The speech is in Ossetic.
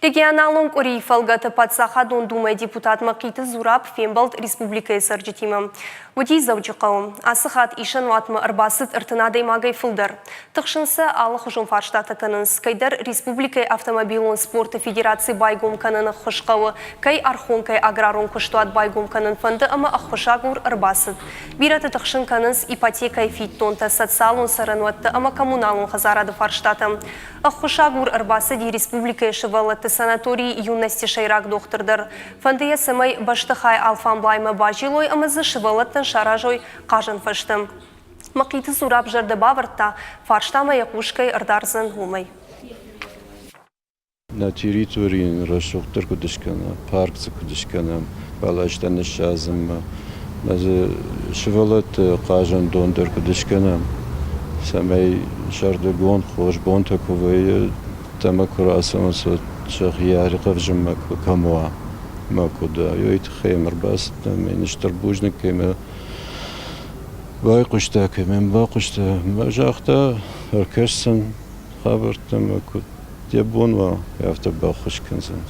Регионалон къуырийы фӕлгӕты Паддзахадон Думӕйы депутат Мӕхъиты Зураб фембӕлд республикӕйы цӕрджытимӕ. Уыди Дзӕуджыхъӕуы. Ацы хатт исӕнуатмӕ ӕрбацыд 30 адӕймагӕй фылдӕр. Тыхсынц сӕ алыхуызон фарстатӕ кӕнынц, кӕйдӕр республикӕйы автомобилон спорты федераци байгом кӕнын ӕххуыс хъӕуы, кӕй Архонкӕйы аграрон куыстуат байгом кӕнын фӕнды ӕмӕ ӕххуысагур ӕрбацыд. Бирӕты тыхсын кӕнынц ипотекӕйы фиддонтӕ, социалон цӕрӕнуӕтты ӕмӕ коммуналон хӕдзарады фарстатӕ. Ӕххуысагур ӕрбацыди республикӕйы сывӕллӕтты санаторий «Юности» сӕйраг дохтыр дӕр. Фӕнды йӕ, цӕмӕй бӕстыхай алфамблаймӕ базилой ӕмӕ дзы сывӕллӕттӕн саразой хъазӕн фӕзтӕ. Мӕхъиты Зураб зӕрдӕ бавӕрдта, фарстамӕ йӕ хъус кӕй ӕрдардзӕн, уымӕй. Нӕ территорийы рӕсугъддӕр куыд скӕна, парк дзы куыд скӕнӕм, бӕлӕстӕ ныссадзынмӕ, мӕ дзы сывӕллӕтты хъазӕндон дӕр куыд скӕнӕм, цӕмӕй сӕрдыгон хорз бонтӕ куы вӕййы, ӕмӕ куы рацӕуынц, уӕд сӕхи ӕрхъӕвзынмӕ кӕм уа, мӕ куыд уа. Уый тыххӕй йӕм ӕрбацыдтӕн ӕмӕ йын стыр бузныг кӕй мӕ байхъуыста, кӕй мӕм бахъуыста. Мӕ загъта, ӕркӕсдзӕн хабӕрттӕм ӕмӕ куыд йӕ бон уа, афтӕ баххуыс кӕндзӕн.